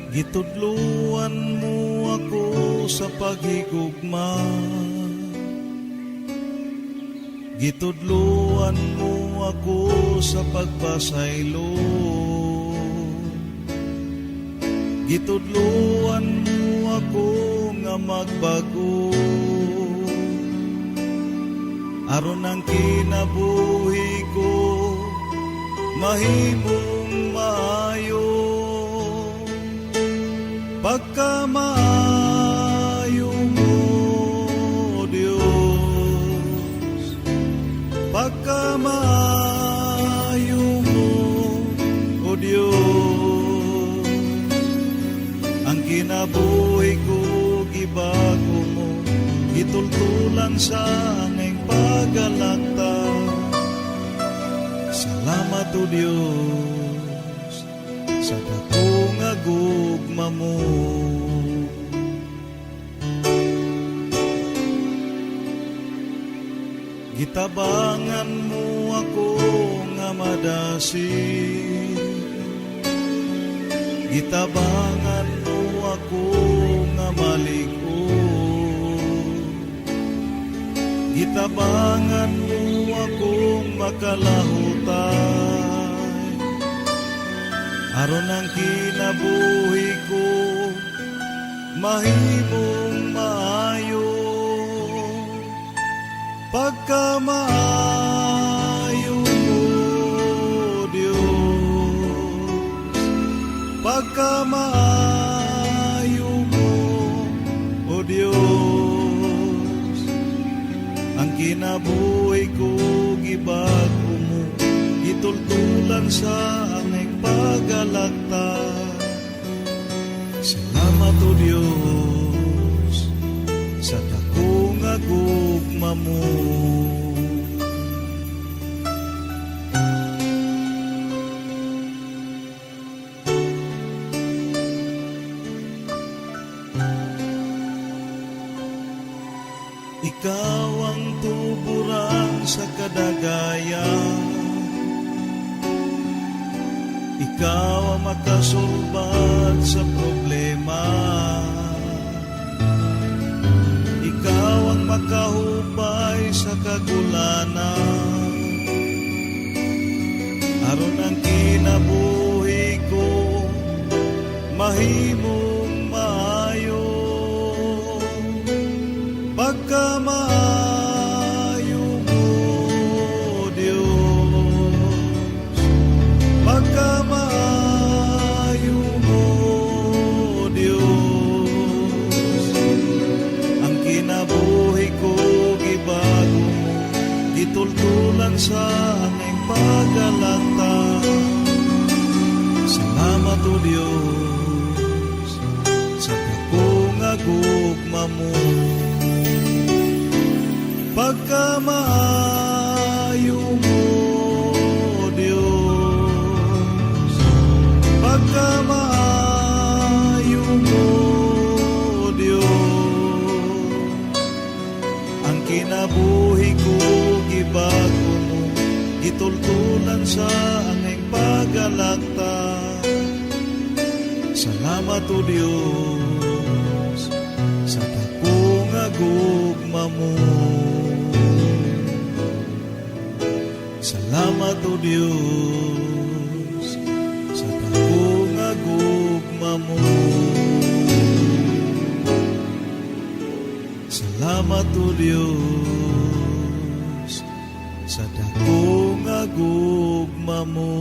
Gitudluan mo ako sa paghigugma. Gitudluan mo ako sa pagpasaylo. Gitudluan mo ako nga magbago aron ang kinabuhi ko mahimong maayo. Pagkamaayo mo, Diyos, pagkamaayo mo, O Diyos, ang kinabuhi ko gibago mo, gitultulan sa angay pagalakta. Salamat, O Diyos, sa dakong gugma mo. Gitabangan mo ako nga madasi. Gitabangan mo ako nga malig-on. Gitabangan mo akong makalahutay aron ang kinabuhi ko mahimong maayo. Pagkamaayo mo, Diyos, pagkamaayo mo, O Diyos, ang kinabuhi ko gibago mo, gitultulan sa angay pagalakta. Salamat, O Diyos, sa dakong gugma mo. Ikaw ang tuburan sa kadagayan. Ikaw ang makasulbad sa problema. Ikaw ang makahupay sa kagulanan aron ang kinabuhi ko mahimong maayo. Pagkamaayo mo, Diyos, pagkamaayo mo, Diyos, ang kinabuhi ko gibago mo, gitultulan sa angay pagalakta. Salamat, O Diyos, sa dakong gugma mo. Pagkamaayo mo, Diyos, pagkamaayo mo, Diyos, ang kinabuhi ko gibago mo, gitultulan sa angay pagalakta. Salamat, O Diyos, sa dakong gugma mo. Salamat, O Diyos, sa dakong gugma mo. Salamat, O Diyos, sa dakong gugma mo.